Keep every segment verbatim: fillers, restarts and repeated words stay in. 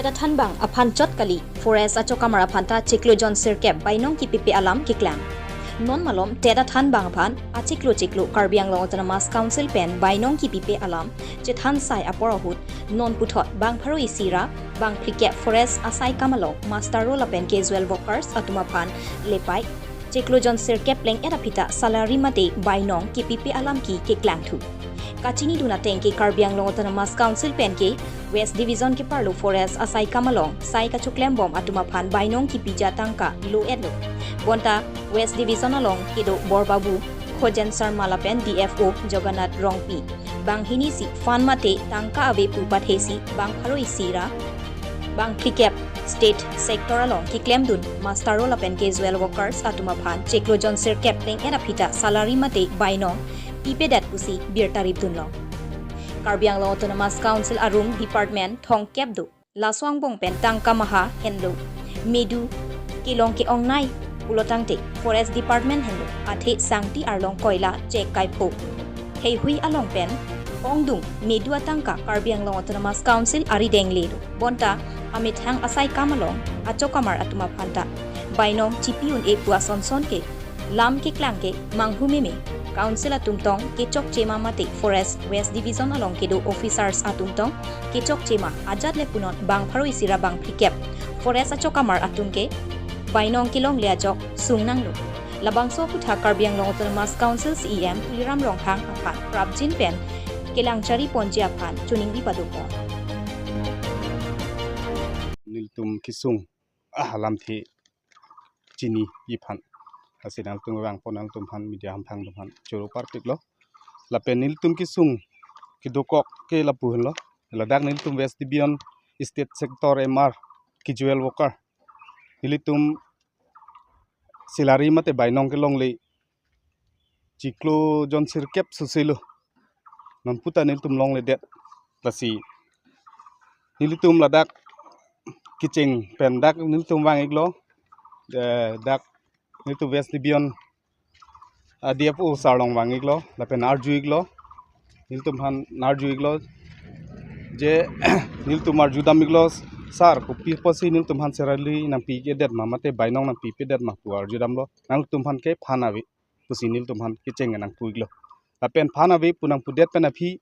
Athanbang aphan chot kali, forest achokamar aphan ta chiklo jon sirkep bainong kipipe alam keklang. Non malom Tet Athanbang aphan achiklo chiklo Karbi Anglong Autonomous Council pen bainong kipipe alam chethan sai apor ahut non puthot bang pharo isi ra bang phlikep forest asai kam along muster roll lapen casual workers atum aphan lepai chiklo jon sirkep pleng-et aphi ta salary mate bainong kipipe alam ke keklang thu. Kachinidun ateng ke Karbi Anglong Autonomous Council pen ke West Division keparlo forest asai kam along sai kachoklem bom atum aphan bainong kipiji atangka lo-etlo. Bonta West Division along kedo Borbabu Khojen Sharma lapen D F O Jagannath Rongpi banghini si fund mate tangka ave pu pathesi bang pharo isi ra bang phlikep state sector along keklemdun muster roll lapen casual workers atum aphan chiklo jon sirkep pleng-et aphi ta salary mate bainong pipedet pusi birta ripdunlong. Karbi Anglong Autonomous Council arum department thomkep do. Laso angbong pen tangka maha henlo, medu kelong ke-ongnei pulo tangte forest department henlo athe sangti arlong koila chek kaipho heihui along pen ongdung medu atangka Karbi Anglong Autonomous Council arideng le do. Bonta amethang asai kam along achokamar atum aphan ta bainong chipi un-e pu asonson ke lam keklang ke manghu meme, council atum tong kechokche ma mate forest West Division along kedo officers atum tong kechokche ma ajat le punon bang pharo isi ra bang phlikep forest achokamar atum ke bainong kelongle ajok sung nanglo. Labangso aputhak Karbi Anglong Autonomous Council C E M Tuliram Ronghang aphan prapjin pen kelang chari ponji aphan choningri padopon. Nelitum kesung alamthe chini iphan. Lasi nangtum vangpon nangtum aphan media hamphang atum aphan choro parpiklo. Lapen nelitum kesung kedokok ke lapu henlo. Ladak nelitum West Division State Sector M R casual worker. Nelitum salary mate bainong kelongle chiklo jon sirkep susilo. Non puta nelitum longledet. Lasi nelitum ladak kecheng pen dak nelitum vang-iklo. Eh, dak nelitum West Division, ah, D F O sir along vang-iklo lapen arju-iklo. Nelitum aphan arju-iklo. Je nelitum arjudam-iklo, "Sir, kopi apotsi nelitum aphan salary nangpikedet ma mate bainong nangpipedet ma?" pu arjudamlo. Nangtum aphan ke fund ave pusi nelitum aphan kecheng nangpu-iklo. Lapen fund ave pu nangpudet pen aphi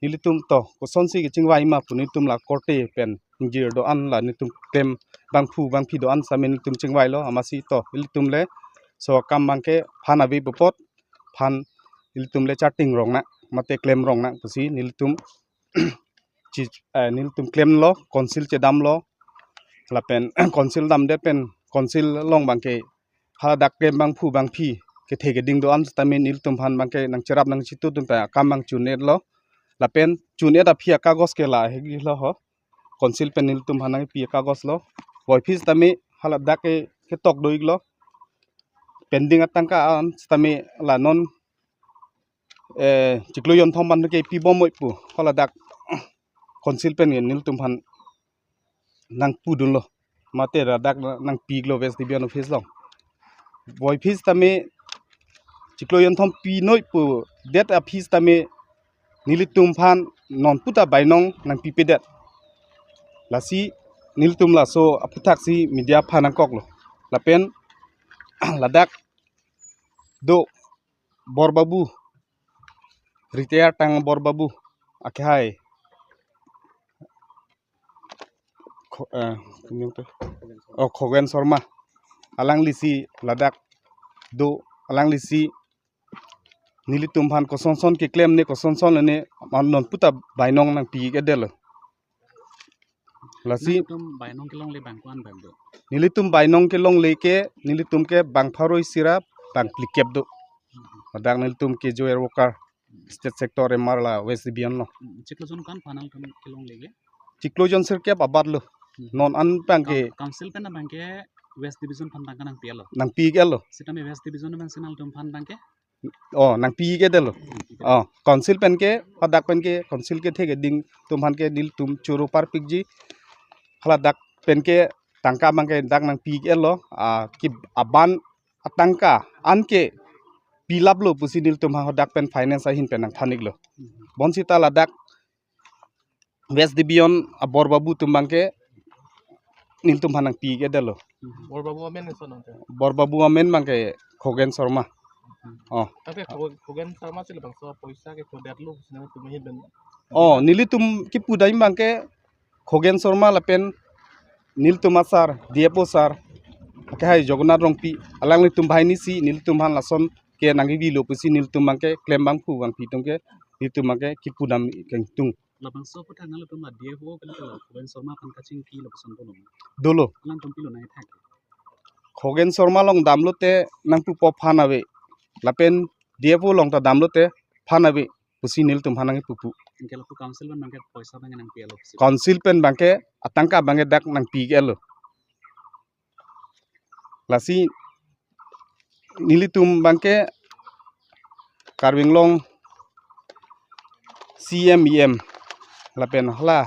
nelitum to kosonsi kechingvai ma pu nelitum la korte pen ingjir do-an la nelitum klem bangphu bangphi do-an sitame nelitum chingvailo, amatsi to nelitum le so akam abangke fund ave pu apot fund nelitum le charting rong nang mate klem rong nang pusi nelitum chi, eh, nelitum klemlo, council chedamlo. Lapen council damdet pen council along abangke haladak klem bangphu bangphi kethe keding do-an sitame nelitum aphan abangke nangcherap nangchitudun ta akam abang chun-etlo. Lapen chun-et aphi akagos ke lahelo ho. Council pen nelitum aphan nangpi akagoslo. Puvoiphit sitame haladak ke ketok do-iklo. Pending atangka an sitame la non, eh, chiklo jonthom an ke pibom oi pu haladak council pen nelitum aphan nangpudunlo. Mate ladak nangpi-iklo West Division office along. Puvoiphit sitame chiklo jonthom pinoi pudet aphi sitame nelitum aphan non puta bainong nangpipedet. Lasi nelitum laso aphuthaksi media aphan nangkoklo. Lapen ladak do Borbabu, retired tang Borbabu, akehai Kho-, eh, kumi to? Oh, Khogen Sharma. Alanglisi ladak do, alanglisi nelitum aphan kosonson keklem ne kosonson ne man non puta bainong nangpi-ik-edetlo. Lasi nangtum bainong kelongle bang ko-an bang do? Nelitum bainong kelongle ke, nelitum ke bang pharo isi ra bang phlikep do. Ladak nelitum casual worker, state sector M R la West Division lo. Hmm, chiklo jon ko-an aphan nangtum kelongle ke? Chiklo jon sirkep abatlo. Hmm. Non an abangke. Coun-, council pen abangke West Division aphan tangka nangpi-etlo. Nangpi-ik-etlo. Sitame West Division abang si nangtum aphan abangke? Oh, nangpi-ik-edetlo. Hmm, pi-ik-et. Oh, council pen ke, hadak pen ke, council kethe keding atum aphan ke nelitum choro parpikji. Haladak pen ke tangka abangke dak nangpi-ik-etlo. Ah, ki aban atangka anke pilaplo pusi nelitum ha hadak pen finance ahin pen nangthan-iklo. Hmm. Bonsita ladak West Division a Borbabu atum abangke nelitum aphan nangpi-ik-edetlo. Borbabu amen lason nang te. Borbabu amen abangke Khogen Sharma. Oh. Tapi Kho-, Khogen Sharma si labangso poisa kechodetlo, sina tumhin ben. Oh, nelitum kipu dam abangke Khogen Sharma lapen nelitum a-sir, D F O sir, akehai Jagannath Rongpi, alanglitum banghini si nelitum aphan lason ke nangkebilo pusi nelitum abangke klembangphu bangpi atum ke nelitum abangke kipu dam kangtung. Labangso aphuthak nanglitum a-D F O pen ke la Khogen Sharma aphan kachingki lapuson dolo ma? Dolo. Alangtum pilo nangkethak? Khogen Sharma along damlote nangpupo phan ave. Lapen D F O along ta damlote phan ave pusi nelitum aphan nangkipupo. Anke lapu council pen abangke poisa abangke nangpi-etlo pusi. Council pen abangke atangka abangke dak nangpi-etlo. Lasi nelitum abangke Karbi Anglong C M E M lapen hala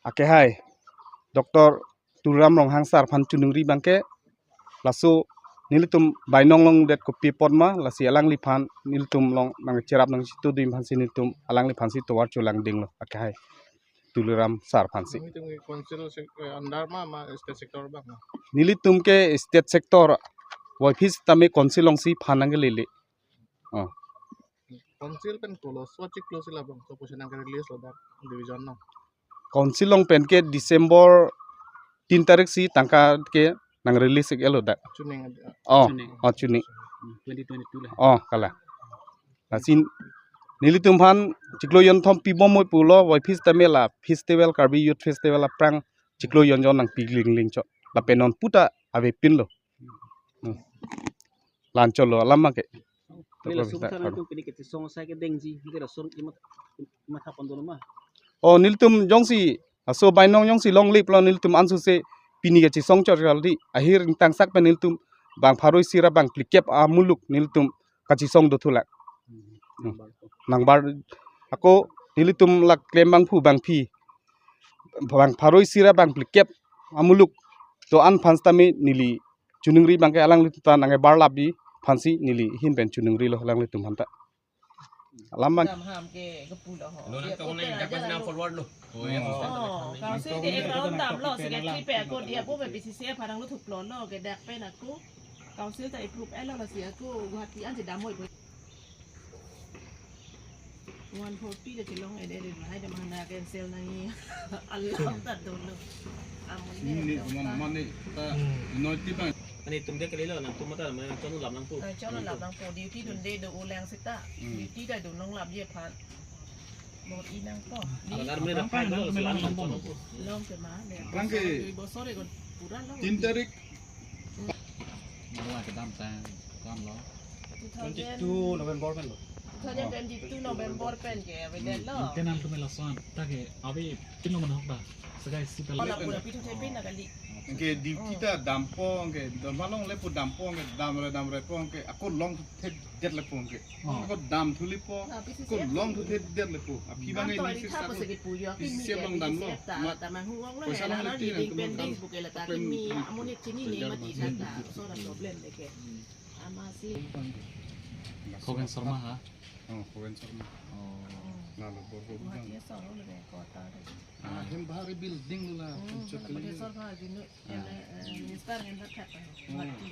akehai Doctor Tuliram Ronghang sir aphan choningri abangke laso nelitum bainong longdet kopi apot ma, lasi alangliphan nelitum along nangcherap nangchito dun aphansi nelitum alangliphansi tovar cholangdinglo akehai Tuliram sir aphansi. Nelitum ke council sec-, eh, under ma, ma state sector abang ma? Nelitum ke state sector, voiphit tame council alongsi phan nangkelele. Oh. Council pen kolo so chiklo si labangso poisa nangke-release lo dak division along? Council along pen ke December tin tarik si tangka ke nang-release-ik-etlo dak. Chuning adi. Oh, chuning. Oh, chuning. Twenty twenty-two la. Oh, kalang. Lasi nelitum aphan chiklo jonthom pibom moi pulo, voiphit tame la festival, Karbi Youth Festival aphrang chiklo jonjon nangpi lingling chot. Lapen non puta avepinlo. Hmm. Lanchotlo alam abangke. Neli laso aphuthak nanglitum pini kachisong asai kedengji, mungkin lason imat, imatha pon dolo ma? Oh, nelitum jongsi, laso bainong jongsi longliplo nelitum ansose pini kachisong chot kali, ahir ingtangsak pen nelitum bang pharo isi ra bang phlikep amuluk nelitum kachisong dothulang. Hmm. Nangbar ako nelitum la klembangphu bangpi bang pharo isi ra bang phlikep amuluk do-an aphan sitame neli choningri abangke alanglitum ta nangkebarlapji aphansi neli ahin pen choningrilo alanglitum aphanta. Alam abang. Dam ham ke kepu lo ho. Lo nang dia kong pute nang aja dak mas nang lalu forward lo. Oh, ya, oh, susah. Council ke account damlo, secretary pen ako dia po P C C aphan nanglo thuklo lo ke dak pen ako. Council ta approve-etlo, lasi ako Guwahati ansi dam moi. One forty le chelong-edet, hai dam hana cancel nangji. Alam ta dolo. Amun ne. Ini ne, ta teman mana ta. Hmm. Noi ti bang. Ani tum dia kelilo nangtum mata mana chonlap nangpo. Eh, chonlap nangpo. Duty dunde do ulang seta. Hmm. Duty ta do nonglapji aphan. Bor-i nangpo. Agar mene dapat lo, lo, lo, lo. Long ke ma, ne. Bangke. Bosor ko pura long. Tin tarik. Mala kedam tang, kedam lo. Two thousand twenty-two November pen lo. Two thousand twenty-two November pen ke, avedetlo. Internal tu mela soan, ta ke, avi, pin lo manok ba. Segai si pala. Ola pura pitu chepi na kali. Anke duty ta dampo, anke dam along lepo dampo, anke damre damrepo, anke ako longthuthedetlepo, anke. Oh. Ako damthulepo, ako longthuthedetlepo. Aphi abang ini sisa ko. P C C along damlo. Mat. Poisa along leti nangtum pending buke lata kimi amonit chinine mati sata. So da problem deke. Ama si. Khogen Sharma ha? Oh, Khogen Sharma. Oh. Lalo bor bor. Guwahati asor lo le kota de. Ah, hem bahari building la. Hmm, chot kali. Sharma jinu, ah, ele, eh, minister ngen thak thak. Hmm. Guwahati.